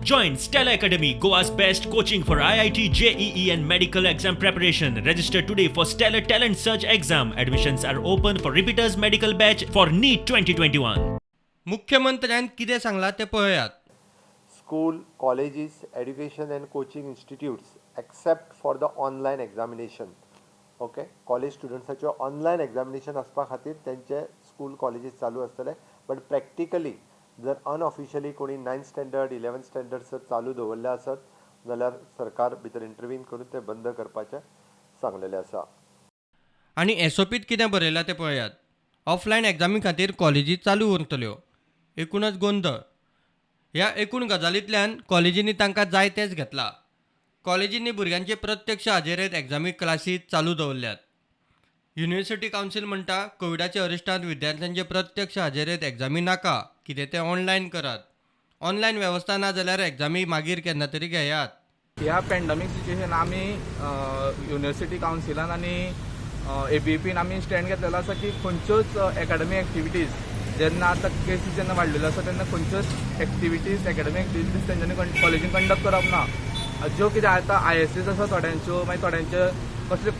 Join Stellar Academy, Goa's best coaching for IIT, JEE, and medical exam preparation. Register today for Stellar Talent Search exam. Admissions are open for repeaters medical batch for NEET 2021. मुख्यमंत्र्यान कितें सांगलां तें पळयात. School, colleges, education and coaching institutes, except for the online examination, okay? College स्टुडंट्साच्यो online examination आसपा खातीर तेंचे school colleges चालू आसतले, बट प्रॅक्टिकली जर अनऑफिशियली कोणी नायन्थ स्टँडर्ड, इलेवन्थ स्टँडर्ड जर चालू दवरले आसत जाल्यार सरकार भितर इंटरवीन करून ते बंद करपाचें सांगलेलें आसा. आनी एसओपीत कितें बरयलां तें पळयात. ऑफलायन एग्जामी खातीर कॉलेजी चालू उरतल्यो. एकूणच गोंदळ. ह्या एकूण गजालींतल्यान कॉलेजींनी तांकां जाय तेंच घेतलां. कॉलेजींनी भुरग्यांचे प्रत्यक्ष हाजेरेंत एग्जामी क्लासी चालू दवरल्यात. युनिव्हर्सिटी कावन्सील म्हणटा, कोविडाच्या अरिश्टांत विद्यार्थ्यांचे प्रत्यक्ष हाजेरेंत एग्जामी नाका, कितें तें ऑनलायन करात. ऑनलायन वेवस्था ना जाल्यार एग्जामी मागीर केन्ना तरी घेयात. ह्या पॅन्डमीक सिच्युएशन आमी युनिव्हर्सिटी कावन्सिलान आनी एबीपीन आमी स्टँड घेतलेलो आसा की खंयच्योच एकाडमीक एक्टिविटीज, जेन्ना आतां केसीस जेन्ना वाडलेल्यो आसा, तेन्ना खंयच्योच एक्टिविटीज, एकाडमीक एक्टिविटीज तेंच्यांनी कॉलेजीन कंडक्ट करप ना. ज्यो कितें आतां आयएसएस आसा थोड्यांच्यो, मागीर थोड्यांच्यो कसल्यो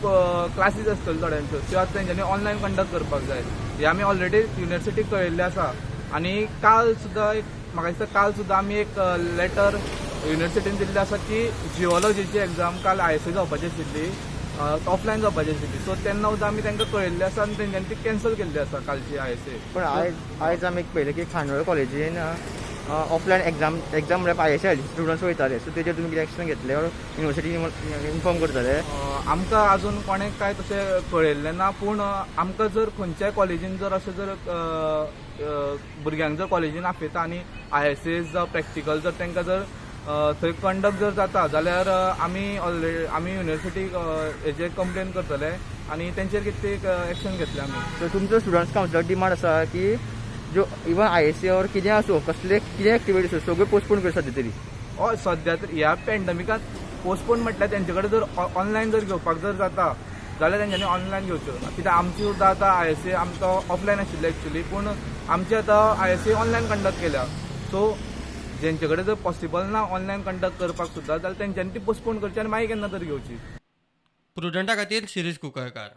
क्लासीस आसतल्यो थोड्यांच्यो, त्यो आतां तेंच्यांनी ऑनलायन कंडक्ट करपाक जाय. हें आमी ऑलरेडी युनिव्हर्सिटीक कळयल्लें आसा. आनी काल सुद्दां एक, म्हाका दिसता काल सुद्दां आमी एक लेटर युनिव्हर्सिटीन दिल्लें आसा की जिओलॉजीची एग्जाम काल आयएसए जावपाची आशिल्ली, ऑफलायन जावपाची आशिल्ली. सो तेन्ना सुद्दां आमी तांकां कळयल्लें आसा आनी तेंच्यांनी ती कॅन्सल केल्ली आसा कालची आयएसए. पण आयज आमी पळयलें की खांडोळ कॉलेजीन ऑफलायन एग्जाम म्हळ्यार आयएसए स्टुडंट्स वयताले. सो तेजेर तुमी कितें एक्शन घेतले ऑर युनिवर्सिटी इन्फॉर्म करतले? आमकां अजून कोणें काय तशें कळयल्लें ना, पूण आमकां जर खंयच्याय कॉलेजीन जर अशें जर भुरग्यांक जर कॉलेजीन आपयता आनी आयएसएस जावं प्रॅक्टिकल जर तांकां जर थंय कंडक्ट जर जाता जाल्यार आमी ऑलरेडी आमी युनिव्हर्सिटीक हेजेर कंप्लेन करतले आनी तेंचेर कितें ते एक्शन घेतले आमी. सो तुमचो स्टुडंट्स कावन्सिलाक डिमांड आसा की ज्यो इवन आयएसए ऑर कितें आसूं, कसले कितें एक्टिविटी आसूं, सगळ्यो पोस्टपोन कर सद्या तरी. हय, सद्या तर ह्या पॅन्डमिकात पोस्टपोन म्हटल्यार तेंचे कडेन जर ऑनलायन जर घेवपाक जर जाता जाल्यार तेंच्यांनी ऑनलायन घेवच्यो. कित्याक आमची सुद्दां आतां आयएसए आमचो ऑफलायन आशिल्ले एक्चुली, पूण आमची आतां आयएसए ऑनलायन कंडक्ट केल्या. सो जेंचे कडेन जर पॉसिबल ना ऑनलायन कंडक्ट करपाक सुद्दां जाल्यार तेंच्यांनी ती पोस्टपोन करची आनी मागीर केन्ना तरी घेवची. प्रुडंटा खातीर शिरीष कुंकळकार.